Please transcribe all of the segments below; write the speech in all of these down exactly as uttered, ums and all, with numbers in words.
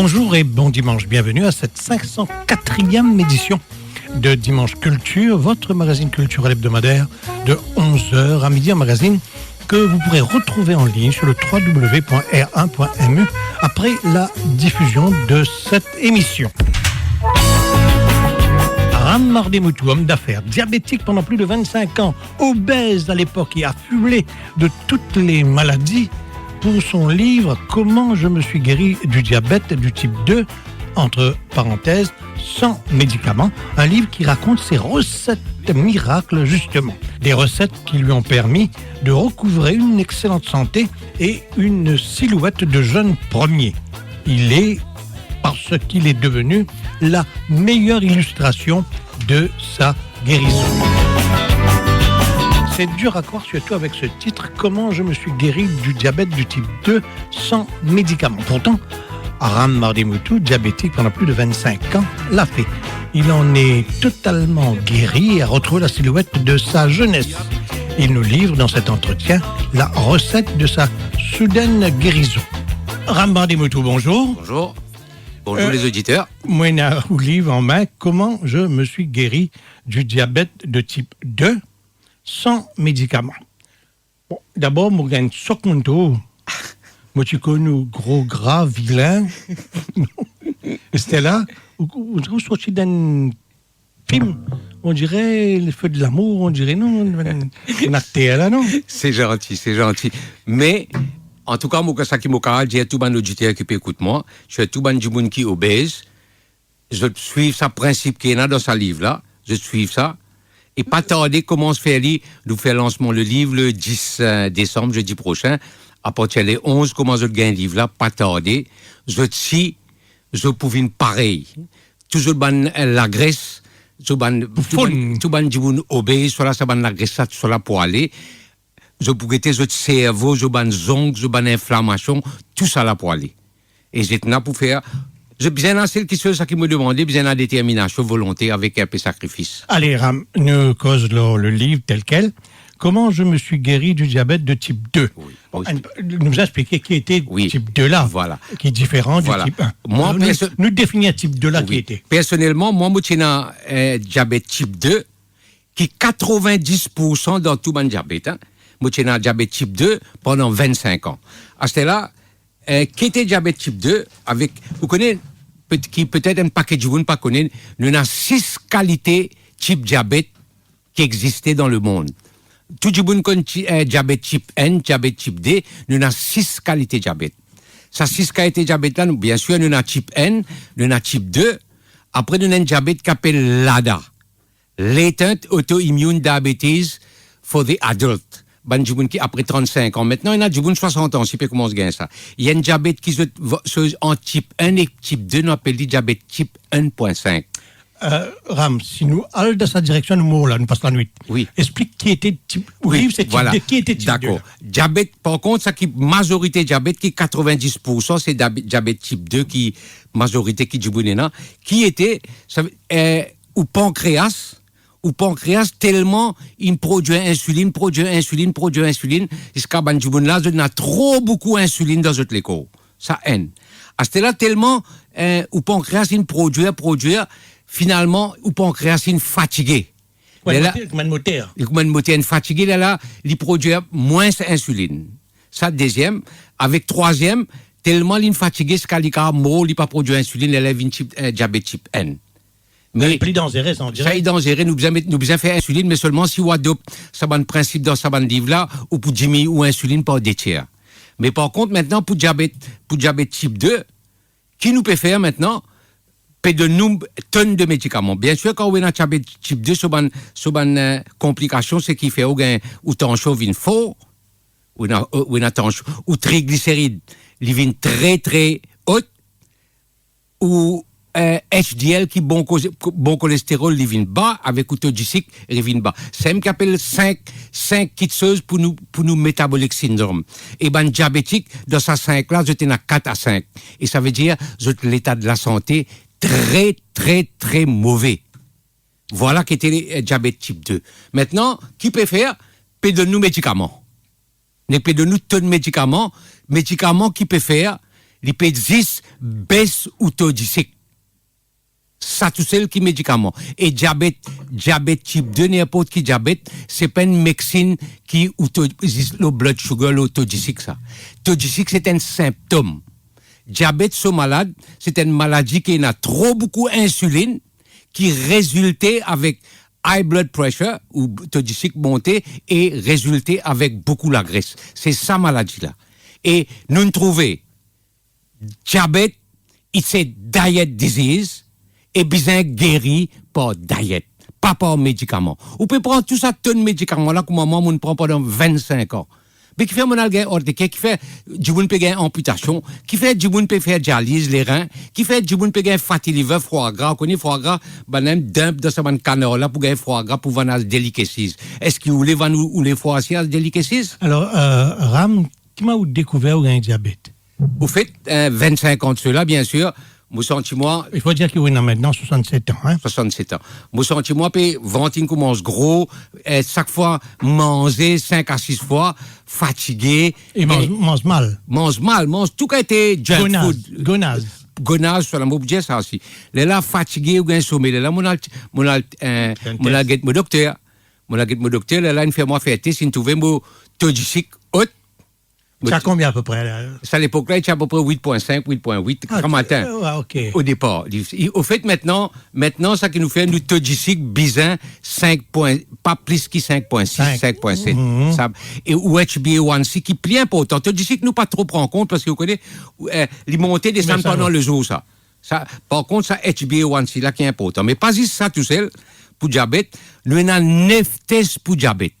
Bonjour et bon dimanche. Bienvenue à cette cinq cent quatrième édition de Dimanche Culture, votre magazine culturel hebdomadaire de onze heures à midi, un magazine que vous pourrez retrouver en ligne sur le trois W point R un point M U après la diffusion de cette émission. Ram Mardemoutou, homme d'affaires, diabétique pendant plus de vingt-cinq ans, obèse à l'époque et affublé de toutes les maladies, pour son livre Comment je me suis guéri du diabète du type deux, entre parenthèses, sans médicaments, un livre qui raconte ses recettes miracles, justement. Des recettes qui lui ont permis de recouvrer une excellente santé et une silhouette de jeune premier. Il est, parce qu'il est devenu, la meilleure illustration de sa guérison. C'est dur à croire, surtout avec ce titre, Comment je me suis guéri du diabète du type deux sans médicaments. Pourtant, Ram Mardemoutou, diabétique pendant plus de vingt-cinq ans, l'a fait. Il en est totalement guéri et a retrouvé la silhouette de sa jeunesse. Il nous livre dans cet entretien la recette de sa soudaine guérison. Ram Mardemoutou, bonjour. Bonjour. Bonjour Euh, les auditeurs. Mwa, ena ou liv an min, Comment je me suis guéri du diabète de type deux sans médicaments. Bon, dabor, mo gagn sok mont ou. Mo ti konn ou gro gra, vilin. Estela, ou, ou, ou sorti dan enn film. On dirait Le feu de l'amour, on dirait, non, enn, enn akter la, non? C'est gentil, c'est gentil. Mais, en tout cas, mo, sa ki mo kapav dir tou bann oditer ki pe ekout mwa, sirtou bann dimoun ki obèz, zot swiv sa prinsip ki ena dan sa liv la, zot swiv sa, e pa tarde, koumans fer li, nou fer lansman le liv le dis, euh, desam, zedi prosin, apartir le onz, kouma zot gagn liv la, pa tarde, zot si, zot pou vinn parey. Tou zot bann, euh, lagres, tou bann, tou bann, tou bann dimoun obez, swa la sa bann lagres la, swa la pou ale, zot pou gete zot servo, zot bann zong, zot bann inflamasion, tou sa la pou ale. E zot ena pou fer, zot bizin ena sel kiksoz sa ki mo demande, bizin ena determinasion, volonte, avek inpe sakrifis. Ale, Ram, nou koz lor le liv tel kel. Comment je me suis guéri du diabète de type deux. Oui, bon, oui. Enn, nou explike ki ete type deux la, voilà, ki diferan du type un. Mwa, nou, nou, perso-, nou defini type deux la ki ete. Personelman, mwa, mo ti ena, euh, diabet type deux, ki katrovin-dis poursan dan tou bann diabet, hein. Mo ti ena diabet type deux pandan vinn-sink an. Aster la, euh, ki ete diabet type deux, avek, ou kone, pet-, ki petet enn paket dimoun pa kone, nou ena sis kalite type diabet ki existe dan lemond. Tou dimoun konn ti-, euh, diabet type un, diabet type deux, nou ena sis kalite diabet. Sa sis kalite diabet la, nou, biensir, nou ena type un, nou ena type deux, apre nou ena enn diabet ki apel LADA. Latent autoimmune diabetes for the adult. Bann dimoun ki apre trant-sink an. Aster la, ena dimoun swasant an, si pe koumans gagn sa. Ena enn diabet ki zot va-, so, an type un e type deux, nou apel li diabet type un point cinq. Euh, Ram, si nou al dan sa direksion, nou mor la, nou pas lanwit. Oui. Explik ki ete type, ou liv se type deux, ki ete type deux la. Dakor. Diabet, par kont, sa ki mazorite diabet, ki katrovin-dis poursan, se diab-, diabet type deux ki mazorite ki dimoun ena, ki ete, sa, euh, ou pankreas, ou pankreas telman inn prodwir insilinn, prodwir insilinn, prodwir insilinn, ziska bann dimoun la, zot ena tro boukou insilinn dan zot lekor. Sa enn. Aster la, telman, eh, ou pankreas inn prodwir, prodwir, finalman, ou pankreas inn fatige. Lerla, moter, kouma enn moter. Li kouma enn moter, inn fatige, lerla, li prodwir mwins insilinn. Sa deziem. Avek trwaziem, telman linn fatige, ziska li kapav mor, li pa prodwir insilinn, lerla li vinn type, eh, diabet type un. Me pli danzere, sa, on dirait. Sa li danzere, nou bizin met, nou bizin fer insilinn, me selman si ou adopt sa bann prinsip dan sa bann liv la, ou pou diminn ou insilinn par de tier. Me par kont, aster la, pou diabet, pou diabet type deux, ki nou pe fer aster la? Pe donn nou tonn de medikaman. Biensir, kan ou ena diabet type deux, so bann, so bann, eh, konplikasion, seki fer ou gagn, ou tansion vinn for, ou ena, ou ena tansion, ou trigliserid, li vinn tre, tre ot, ou, eh, H D L ki bon koze, bon kolesterol, li vinn ba, avek ou to disik, li vinn ba. Samem ki apel sink, sink kiksoz pou nou, pou nou metabolic syndrome. E bann diabetik, dan sa sink la, zot ena kat a sink. E savedir, zot leta de lasante tre, tre, tre move. Vwala ki ete, eh, diabet type deux. Aster la, ki pe fer? Pe donn nou medikaman. Li pe donn nou tonn medikaman, medikaman ki pe fer, li pe zis Bes ou to disik. Sa tousel ki medikaman. E diabet, diabet tip de, ninport ki diabet, se pa enn medsin ki ou to, zis lo blood sugar, lo to disik sa. To disik, se enn sinptom. Diabet so malad, se enn maladi ki ena tro boukou insilinn, ki rezilte avek high blood pressure, ou to disik monte, e rezilte avek boukou lagres. Se sa maladi la. E nou trouve, diabet, it's a diet disease, e bizin geri par diet, pa par medikaman. Ou pe pran tou sa tonn medikaman la, kouma mwa, mo'nn pran pandan vennsenk an. Me kifer mo'nn al gagn art de ker, kifer dimoun pe gagn anpitasion, kifer dimoun pe fer dializ lerin, kifer dimoun pe gagn fatty liver, foie gras, ou kone foie gras, bann inn dinp dan sa bann kanar la pou gagn foie gras, pou vann as delicacies. Eski ou le vann ou, ou lefwa si as delicacies? Alor, euh, Ram, kouma ou dekouver ou gagn diabet? Au fait, euh, vennsenk an de sela, bien sûr, mo santi mwa... Il faut dire ki ou ena aster swasannset an, hein? Swasannset an. Mo santi mwa pe, vant inn koumans gro, eh, sak fwa manze sink a sis fwa, fatige. E manz, eh, manz mal. Manz mal, manz tou kalite junk food. Gonaz, gonaz. Gonaz, sa lamo pou dir sa osi. Lerla fatige, ou gagn some. Lerla mo'nn al, mo'nn al, eh, mo'nn al get mo dokter. Mo'nn al get mo dokter, lerla inn fer mwa fer tes, inn trouve mo to disik ot. Ti a konbien apepre la? Sa lepok la, ti apepre wit pwin sink, wit pwin wit, ah, granmatin. Ah, ok. O depar. Li, li, au fait, aster, aster, sa ki nou fer, nou to disik bizin sink pwin, pa plis ki sink pwin sis, sink. Sink pwin set. Mhm. Sa, e ou H b A one c ki pli inportan. To disik nou pa tro pran kont, parski ou kone, eh, li monte, desann pandan lezour, sa. Sa, par kont, sa H b A one c la ki inportan. Me pa zis sa tousel, pou diabet, nou ena nef tes pou diabet.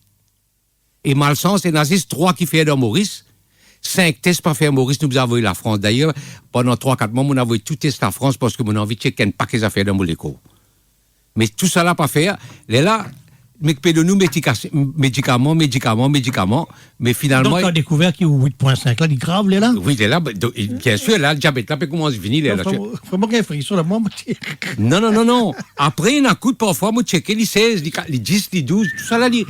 E malsans, ena zis trwa ki fer dan Moris. Sink tes pa fer Moris, nou bizin avoy Lafrans. Dayer, pandan trwa, kat mwa, mo'nn avoy tou tes Lafrans, parski mo'nn anvi tchek enn pake zafer dan mo lekor. Me tousala pa fer, lerla, me pe donn nou medika-, medikaman, medikaman, medikaman, me finalman... Donk, ou dekouver ki wit pwin sink la, li grav, lerla? Wi, lerla, be, donk, bien sir, la, diabet la pe koumans vini, lerla. Non, vremem, vremem, gagn frison la, mwa, mo ti... Non, non, non, non. Apre, ena kout, parfwa, mo tcheke, li sez, li ka-, li dis, li douz, tousala, li,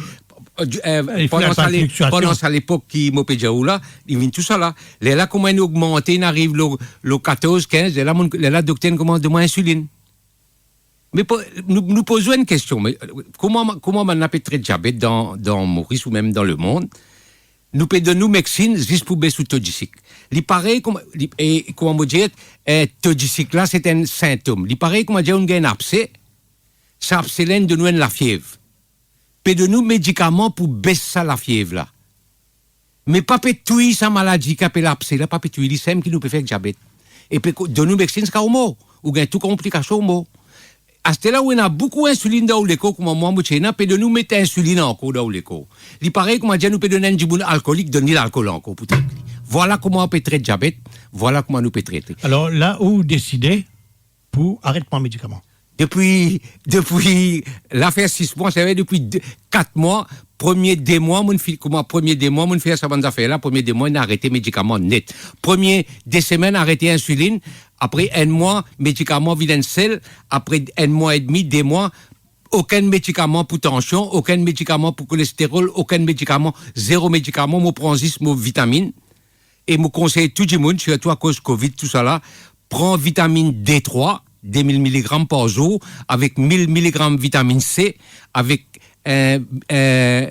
eh, eh, pandan sa le-, pandan sa lepok ki mo pe dir ou la, li vinn tousala. Lerla, kouma inn ogmante, inn ariv lo, lo katorz, kinz, lerla, mo'nn, lerla, dokter inn koumans donn mwa insilinn. Me po-, nou, nou poz ou enn kestion, me, eh, kouma, kouma bann la pe tret diabet dan, dan Moris oubien dan lemond? Nou pe donn ou medsin zis pou bes ou to disik. Li parey kouma, li, e, kouma mo dir, eh, to disik la, se enn sintom. Li parey kouma dir ou gagn enn abse, sa abse la inn donn ou enn lafiev. Pe donn ou medikaman pou bes sa lafiev la. Me pa pe touy sa maladi ki apel abse la, pa pe touy li, samem ki nou pe fer ek diabet. E pe ko-, donn ou medsin ziska ou mor, ou gagn tou konplikasion, ou mor. Aster la ou ena boukou insilinn dan ou lekor, kouma mwa mo ti ena, pe donn ou met insilinn ankor dan ou lekor. Li parey kouma dir nou pe donn enn dimoun alkolik, donn li lalkol ankor pou tret li. Vwala kouma ou pe tret diabet, vwala kouma nou pe tret li. Alor la ou deside pou aret pran medikaman? Depi, depi, la fer sis mwa, sa ve depi de, kat mwa, premie de mwa, mo'nn fi-, kouma premie de mwa, mo'nn fer sa bann zafer la, premie de mwa, inn arete medikaman net. Premie de semenn, arete insilinn, apre enn mwa, medikaman vinn enn sel, apre enn mwa edmi, de mwa, okenn medikaman pou tansion, okenn medikaman pou kolesterol, okenn medikaman, zero medikaman, mo pran zis mo vitamin. E mo konsey tou dimoun, sirtou akoz Covid, tousala, pran vitamin D trwa, de mil miligram par zour, avek mil miligram vitamin C, avek, eh, eh,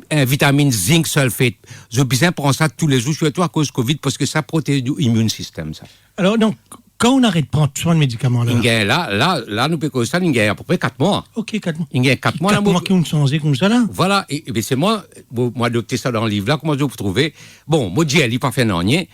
eh, vitamin zinc sulfate. Zot bizin pran sa toulezour, sirtou akoz Covid, parski sa protez nou immune system, sa. Alor, donk, kan ou aret pran tou sa bann medikaman la? Inn gagn la, la, la, nou pe koz sa, inn gagn apepre kat mwa. Ok, kat mwa. Inn gagn kat mwa, la, kat mwa ki ou sanze koumsa la? Vwala, e, e, be, se mwa, mo, mo adopte sa dan liv la, kouma zot pou trouve. Bon, mo dir, li pa fer nanye.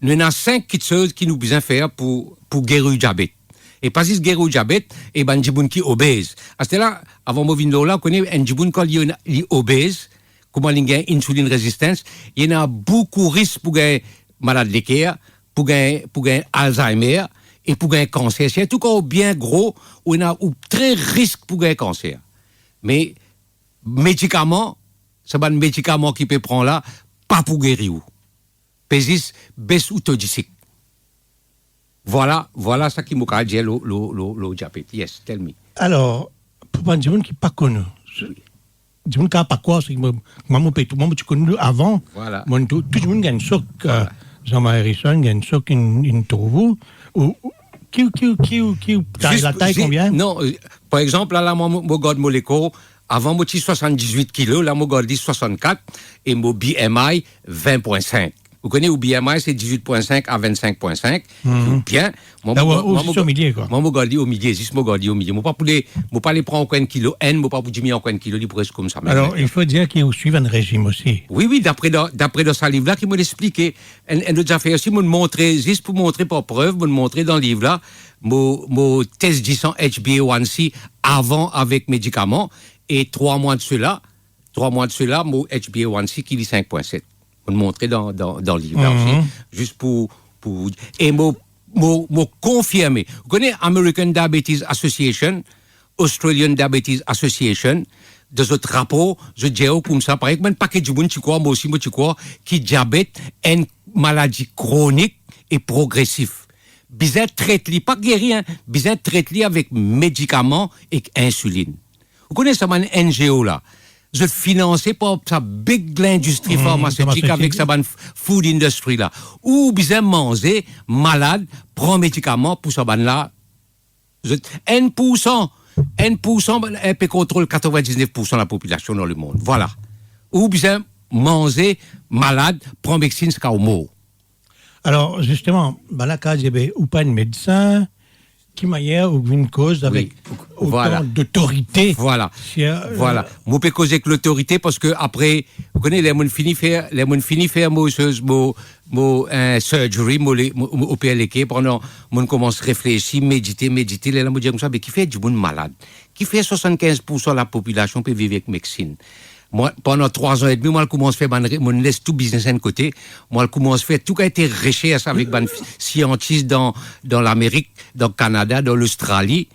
Nou ena sink kiksoz ki nou bizin fer pou, pou geri ou diabet. E pa zis geri ou diabet, e bann dimoun ki obez. Aster la, avan mo vinn lor la, ou kone enn dimoun kan li, li obez, kouma li gagn insulin resistance, li ena boukou risk pou gagn malad leker, pou gagn, pou gagn Alzheimer, e pou gagn kanser. Sirtou kan ou bien gro, ou ena, ou tre risk pou gagn kanser. Me medikaman, sa bann medikaman ki pe pran la, pa pou geri ou. Pe zis bes ou to disik. Vwala, vwala sa ki mo kapav dir lor, lor, lor, lor diabet. Yes, tell me. Alor, pou bann dimoun ki pa konn ou, dimoun ki pa krwar, se ki mo, mwa, mo pe, mwa, mo ti konn ou avan. Vwala. Mo, tou, tou dimoun gagn sok, euh, vwala, Jean-Marie Richard, gagn so ki, ki trouv ou, ou, ou, ki, ki, ki, ki, tay, latay konbien? Non, euh, par exanp, la, la, mwa, mo, mo gard mo lekor, avan mo ti swasanndiz-wit kilo, la mo gard li swasannkat, e mo B M I vin pwin sink. Ou kone, ou B M I se diz-wit pwin sink a vinn sink pwin sink, bien. Mwa, mwa, mwa, mo gard li o milie, kwa. Mwa, mo gard li o milie, zis mo gard li o milie. Mo pa pou le, mo pa le pran okenn kilo, enn, mo pa pou diminn okenn kilo, li pou res koumsa mem. Alor, il faut dire ki ou swiv enn rezim osi. Wi, wi, dapre dan, dapre dan sa liv la ki mo explike, enn, enn lot zafer osi, mo montre, zis pou montre par prev, mo montre dan liv la, mo, mo tes disan H B A one C avan avek medikaman, e trwa mwa de sela, trwa mwa de sela, mo H B A one C ki li sink pwin set. Mo montre dan, dan, dan liv la osi, zis pou, pou, e mo, mo, mo konfirme. Ou kone American Diabetes Association, Australian Diabetes Association, dan zot rapor, zot dir ou koumsa, parey kouma enn pake dimoun ti krwar, mwa osi mo ti krwar, ki diabet enn maladi kronik e progresif. Bizin tret li, pa geri, en, bizin tret li avek medikaman ek insilinn. Ou kone sa bann N G O la, zot finanse par sa big lindistri farmasetik avek sa bann f-, food industry la. Ou bizin manze, malad, pran medikaman pou sa bann la. Zot, enn poursan, enn poursan, enn pe kontrol katrevin-diz-nef poursan lapopilasion dan lemond. Vwala. Ou bizin manze, malad, pran meksinn ziska ou mor. Alor, zisteman, bann la kapav dir, be, ou pa enn medsin, ki manier ou vinn koz avek otan dotorite? Vwala. Vwala. Mo pe koz ek lotorite parski apre, ou kone, ler mo'nn fini fer, ler mo'nn fini fer mo, mo, mo, eh, surgery, mo le-, mo, mo oper leker, pandan mo'nn koumans reflesi, medite, medite, lerla mo dir koumsa, be kifer dimoun malad? Kifer swasannkinz poursan lapopilasion pe viv ek meksinn? Mwa, pandan trwa an edmi, mo al koumans fer bann re-, mo'nn les tou biznes enn kote, mo al koumans fer tou kalite resers avek bann f-, siantis dan, dan Lamerik, dan Kanada, dan Lostrali,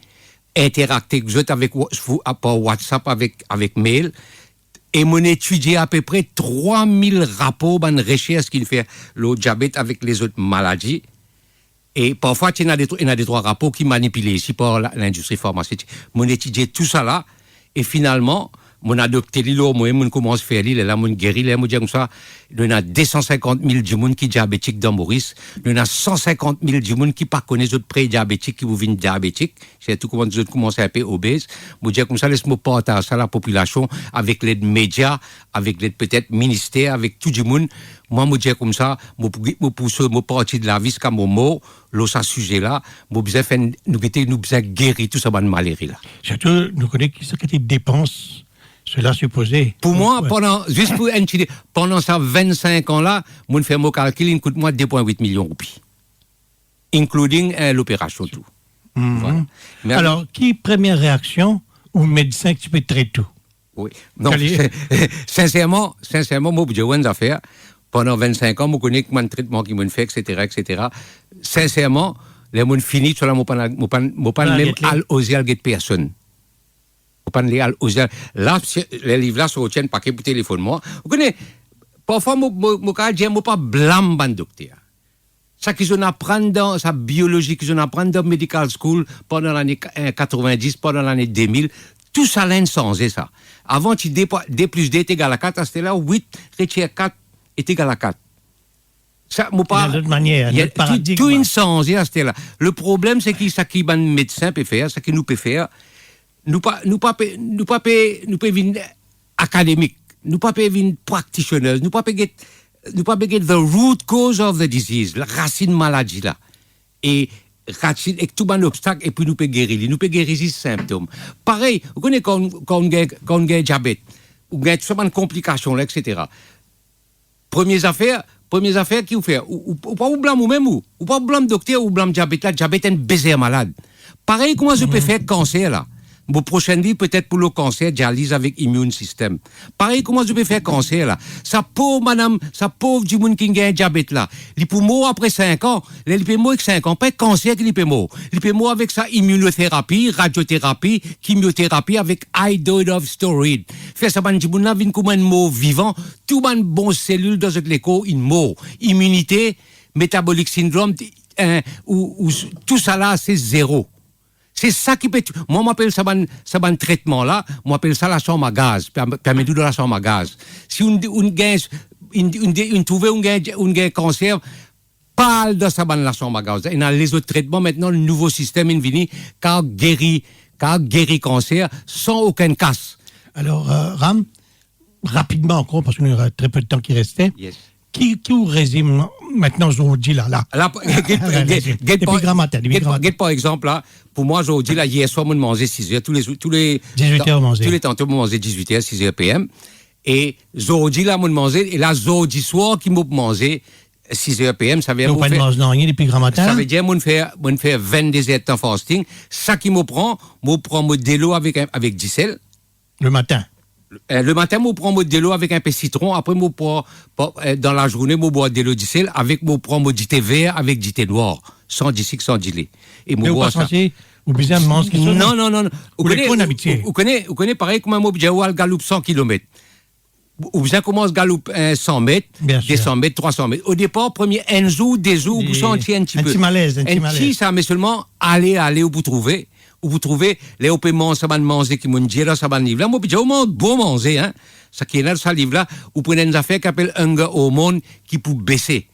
interakte ek zot avek wa-, sou, par WhatsApp, avek, avek mail, e mo'nn etidie apepre trwa mil rapor bann resers ki'nn fer lor diabet avek lezot maladi. E parfwa, ti ena de, ena de trwa rapor ki manipile osi par la, lindistri farmasetik. Mo'nn etidie tousala, e finalman, mo'nn adopte li lor mwa, mo'nn koumans fer li, lerla mo'nn geri, ler mo dir koumsa, nou ena de san sinkant mil dimoun ki diabetik dan Moris, nou ena san sinkant mil dimoun ki pa kone zot pre-diabetik, ki pou vinn diabetik, sirtou kouma zot koumans inpe obez. Mo dir koumsa, les mo partaz sa lapopilasion avek led media, avek led petet minister, avek tou dimoun. Mwa, mo dir koumsa, mo pou, mo pou sov mo parti de lavi ziska mo mor lor sa size la. Mo bizin fer, nou gete, nou bizin geri tou sa bann malere la. Sirtou, nou kone ki sa ki ti depans sela sipoze. Pou mwa, pandan, zis pou enn ti, pandan sa vinn-sink an la, mo'nn fer mo kalkil, inn kout mwa de pwin wit milion roupi, including, eh, loperasion tou. Vwala. Me alor, ki premie reaksion ou medsin ki ti pe tret ou? Wi. Non, sinserman, sinserman, mo pou dir ou enn zafer, pandan vinn-sink an, mo kone ki bann tretman ki mo'nn fer, et cetera, et cetera. Sinserman, ler mo'nn fini, swa la mo pa'nn, mo pa'nn, mo pa'nn mem al oze al get personn. Mo pa'nn le al oze al. La, si, ler liv la sorti, enn pake pou telefonn mwa. Ou kone, parfwa mo, mo, mo kapav dir, mo pa blam bann dokter. Sa ki zot aprann dan, sa biolozi ki zot aprann dan medical school pandan lane, eh, katrevin-dis, pandan lane de mil, tousala inn sanze sa. Avan ti de pwa, de plis de egal a kat, aster la wit retir kat egal a kat. Sa, mo pa, ena lot manier, ena lot paradigm. Tou inn sanze aster la. Le problem, se ki sa ki bann medsin pe fer, sa ki nou pe fer, nou pa, nou pa pe, nou pa pe, nou pe vinn akademik, nou pa pe vinn practitioners, nou pa pe get, nou pa pe get the root cause of the disease, larasinn maladi la. E rasin, ek tou bann obstak, epi nou pe geri li, nou pe geri zis sinptom. Parey, ou kone kan, kan ou gagn, kan ou gagn diabet, ou gagn tou sa bann konplikasion la, et cetera. Premie zafer, premie zafer ki ou fer, ou, ou, ou pa ou blam ou mem ou, ou pa ou blam dokter, ou blam diabet la, diabet enn bezer malad. Parey kouma zot pe fer kanser la. Mo prosenn liv petet pou lor kanser, dializ avek immune system. Parey kouma zot pe fer kanser la. Sa pov madam, sa pov dimoun ki gagn diabet la, li pou mor apre sink an. Ler li pe mor ek sink an, pa ek kanser ki li pe mor. Li pe mor avek sa iminoterapi, radioterapi, kimioterapi avek high dose of steroid. Fer sa bann dimoun la vinn kouma enn mor vivan, tou bann bon selil dan zot lekor inn mor. Iminite, metabolic syndrome, eh, ou, ou, tousala se zero. Se sa ki pe tou-, mwa, mo apel sa bann, sa bann tretman la, mo apel sa lasanm a gaz, perm-, permet ou dan lasanm a gaz. Si ou, ou gagn, ou, ou, ou trouve ou gagn, ou gagn kanser, pa al dan sa bann lasanm a gaz la. Ena lezot tretman, aster nouvo sistem inn vini, kapav geri, kapav geri kanser san okenn kas. Alor, euh, Ram, rapidman ankor, parski nou ena tre pe de tan ki reste. Yes. Ki, ki ou rezim aster zordi la, la? La, get, get, get, get, par, par, par egzanp la, pou mwa zordi la, yer swar mo manze siz er, tou le zour, tou le, dizwit er, tou le tan mo manze dizwit er, siz er PM. E zordi la mo manze, e la zordi swar ki mo manze siz er PM, savedir mo fer, savedir mo fer, mo fer vennde zer tan fasting. Sa ki mo pran, mo pran mo delo avek, avek disel. Lematin? Eh, lematin, mo pran mo delo avek enpe sitron, apre mo pran, pran, eh, dan lazourne, mo bwar delo disel, avek mo pran mo dite ver, avek dite nwar, san disik, san dile. E mo bwar sa. Ou pa sanse, ou bizin manz kiksoz? Non, non, non, non. Ou kone, ou, ou kone, ou kone parey kouma mo dir ou al galoup san kilomet. Ou bizin koumans galoup, eh, san met, de san met, trwa san met. O depar, premie enn zour, de zour, ou pou santi enn tipe. Enn ti malez, enn ti malez. Enn ti sa, me selman, ale, ale, ou pou trouve. Ou pou trouve, ler ou pe manz sa bann manze ki mo'nn dir dan sa bann liv la, mo pe dir ou manz bon manze, hein. Sa ki ena dan sa liv la, ou pran enn zafer ki apel hunger hormone ki pou bese.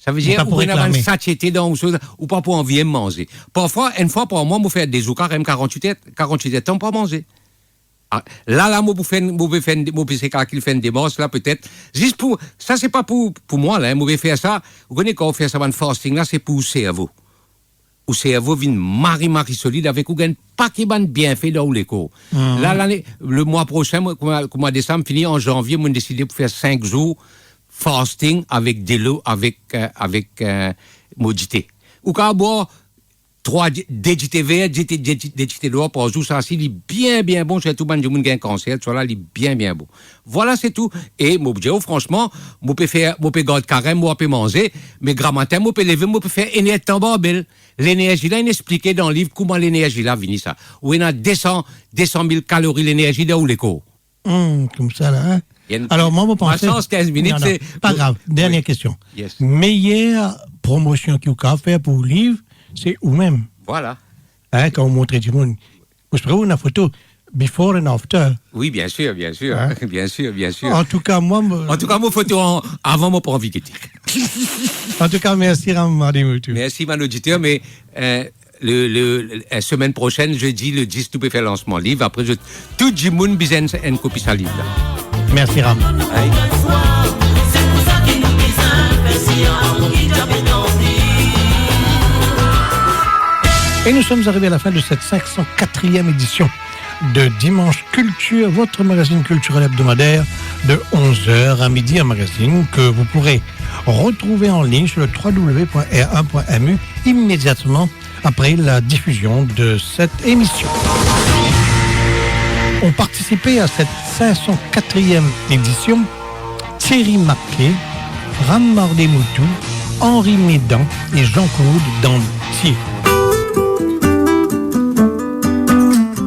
Savedir, ou pran bann satiete dan ou soz, ou pa pou anvi manze. Parfwa, enn fwa par mwa, mo fer de zour karem, karant-wit er, karant-wit er tan pa manze. Ah, la, la, mo pou fer, mo pe fer, mo pe se kalkil fer enn demars la, petet. Zis pou, sa se pa pou, pou mwa la, hein, mo pe fer sa. Ou kone kan ou fer sa bann fasting la, se pou ou servo. Ou servo vinn mari, mari solid avek ou gagn pake bann bienfe dan ou lekor. La, lane, le mwa prosin, mo, kouma, kouma desam fini, an zanvie, mo deside pou fer sink zour fasting avek delo, avek, eh, avek, eh, mo dite. Ou kapav bwar trwa di-, de dite ver, dite, de, de dite nwar par zour, sa si li bien, bien bon, sirtou bann dimoun gagn kanser, tousala, li bien, bien bon. Vwala, se tou. E mo dir ou fransman, mo pe fer, mo pe gard karem, mo pe manze, me gramatin, mo pe leve, mo pe fer enn er tan barbel. Lenerzi la, inn explike dan liv kouma lenerzi la vini sa. Ou ena de san, de san mil kalori lenerzi dan ou lekor. Hmm, koumsa la, hein? Alor, mwa, mo panse, sans kinz minit, non, non, se pa grav. Dernie kestion. Yes. Meyer promosion ki ou kapav fer pou ou liv, se ou mem. Vwala. Hein, kan ou montre dimoun. Ou pe montre ou ena foto before and after. Wi, biensir, biensir. Hein? Biensir, biensir. Antouka, mwa, mo... Antouka, mo foto an, avan, mo pa anvi gete. Antouka, mersi, Ram Mardimoutou. Mersi, bann oditer, me, eh, le, le, le, eh, semenn prosin, zedi, le dis, nou pe fer lansman liv. Apre, zot, tou dimoun bizin enn kopi sa liv la. Mersi, Ram. Aye. Et nous sommes arrivés à la fin de cette cinq cent quatrième édition de Dimanche Culture, votre magazine culturel hebdomadaire de onze heures à midi, un magazine que vous pourrez retrouver en ligne sur le trois W point R un point M U immédiatement après la diffusion de cette émission. Ont participé à cette cinq cent quatrième édition Thierry Maquet, Ram Mardimoutou, Henri Médan et Jean-Claude Dantier.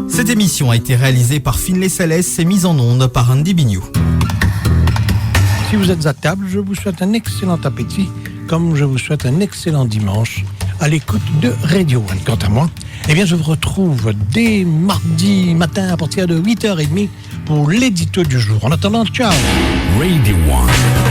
Cette émission a été réalisée par Finlay Salès et mise en onde par Andy Bignou. Si vous êtes à table, je vous souhaite un excellent appétit, comme je vous souhaite un excellent dimanche à l'écoute de Radio One. Quant à moi, eh bien, je vous retrouve dès mardi matin à partir de huit heures et demie pour l'édito du jour. En attendant, ciao. Radio One.